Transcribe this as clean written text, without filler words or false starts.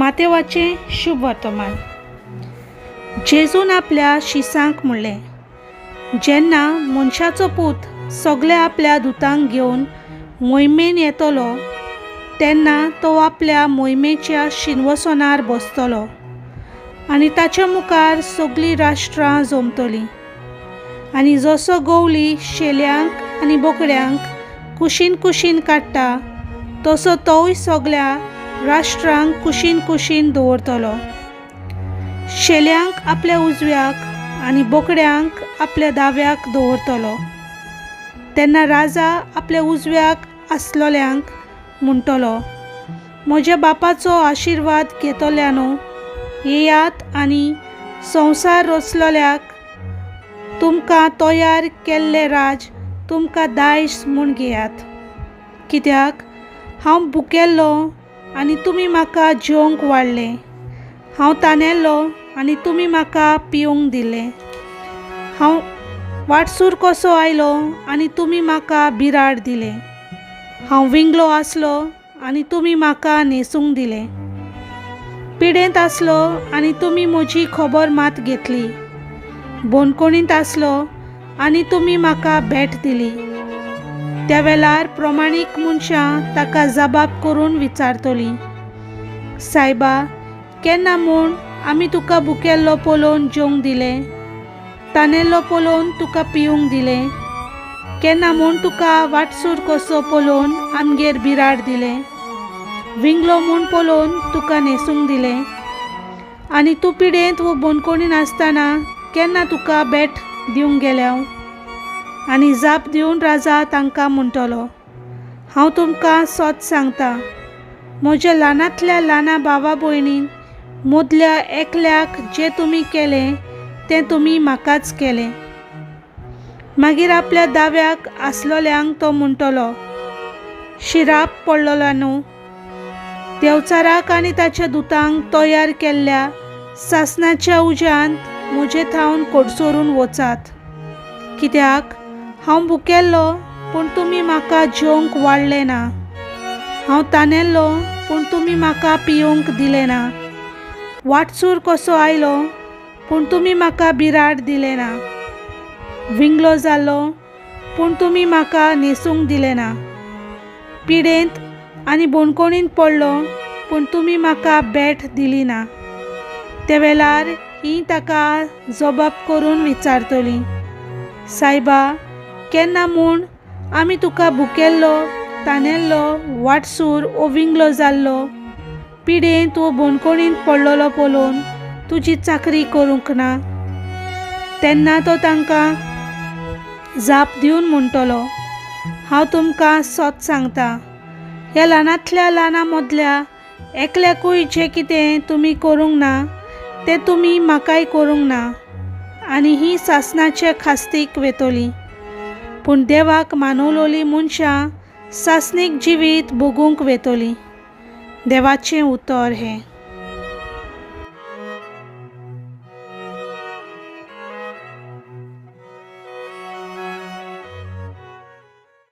मातेवाचें शुभ वर्तमान. जेजून आपल्या शिसांक म्हणलें, जेन्ना मनशाचो पूत सगल्या आपल्या दुतांक घेवन मोहिमेन येतलो तेन्ना तो आपल्या मोहिमेच्या शिनवसनार बसतलो आनी ताच्या मुखार सगळीं राष्ट्रां जमतलीं आनी जसो गवळी शेल्यांक आनी बोकड्यांक कुशीन कुशीन काडटा तसो तोवूय सगल्या राष्ट्रांक कुशीन कुशीन दवरतलो. शेल्यांक आपल्या उजव्याक आनी बोकड्यांक आपल्या दाव्याक दवरतलो. तेन्ना राजा आपल्या उजव्याक आसलोल्यांक म्हणटलो, म्हज्या बापाचो आशिर्वाद घेतल्यानो येयात आनी संवसार रचलोल्याक तुमकां तयार केल्लें राज तुमकां दायज म्हूण घेयात. कित्याक हांव भुकेल्लो आनी तुमी म्हाका जेवंक वाडलें, हांव तानेल्लो आनी तुमी म्हाका पिवंक दिलें, हांव वाटसूर कसो आयलो आनी तुमी म्हाका बिराड दिलें, हांव विंगलो आसलो आनी तुमी म्हाका न्हेसूंक दिलें, पिडेंत आसलो आनी तुमी म्हजी खबर मात घेतली, बंदखणींत आसलो आनी तुमी म्हाका भेट दिली. त्या वेळार प्रमाणीक मनशां ताका जबाब करून विचारतलीं, सायबा केन्ना म्हूण आमी तुका भुकेल्लो पळोवन जेवंक दिलें, तानेल्लो पळोवन तुका पिवंक दिलें, केन्ना म्हूण तुका वाटसूर कसो पळोवन आमगेर बिराड दिलें, विंगलो म्हूण पळोवन तुका न्हेसूंक दिलें आनी तूं पिडेंत वो बंदखणीन आसतना केन्ना तुका भेट दिवंक गेल्या? आनी जाप दिवन राजा तांकां म्हणटलो, हांव तुमकां सत सांगता, म्हज्या ल्हानांतल्या ल्हाना भावा भयणीन मदल्या एकल्याक जें तुमी केलें तें तुमी म्हाकाच केलें. मागीर आपल्या दाव्याक आसलोल्यांक तो म्हणटलो, शिराप पडलोलो न्हू, देंवचाराक आनी ताच्या दुतांक तयार केल्ल्या सासणाच्या उज्यांत म्हजे थावन कडसरून वचात. कित्याक हांव भुकेल्लो पूण तुमी म्हाका जेवंक वाडलें ना, हांव तानेल्लो पूण तुमी म्हाका पिवंक दिलें ना, वाटसूर कसो आयलो पूण तुमी म्हाका बिराड दिलें ना, विंगलो जालो पूण तुमी म्हाका न्हेसूंक दिलें ना, पिडेंत आनी बंदखणींत पडलो पूण तुमी म्हाका भेट दिली ना. त्या वेळार हीं ताका जबाब करून विचारतलीं, सायबा केन्ना म्हूण आमी तुका भुकेल्लो, तानेल्लो, वाटसूर वो विंगलो जाल्लो, पिडेंत वो बंदखणींत पडलेलो पळोवन तुजी चाकरी करूंक ना? तेन्ना तो तांकां जाप दिवन म्हणटलो, हांव तुमकां सत सांगता, ह्या ल्हानांतल्या ल्हाना मदल्या एकल्याकूय जें कितें तुमी करूंक ना तें तुमी म्हाकाय करूंक ना. आनी हीं सासणाचे खास्तीक वेतलीं, पूण देवाक मानवलोलीं मनशां सासणीक जिवीत भोगूंक वेतलीं. देवाचें उतर हें.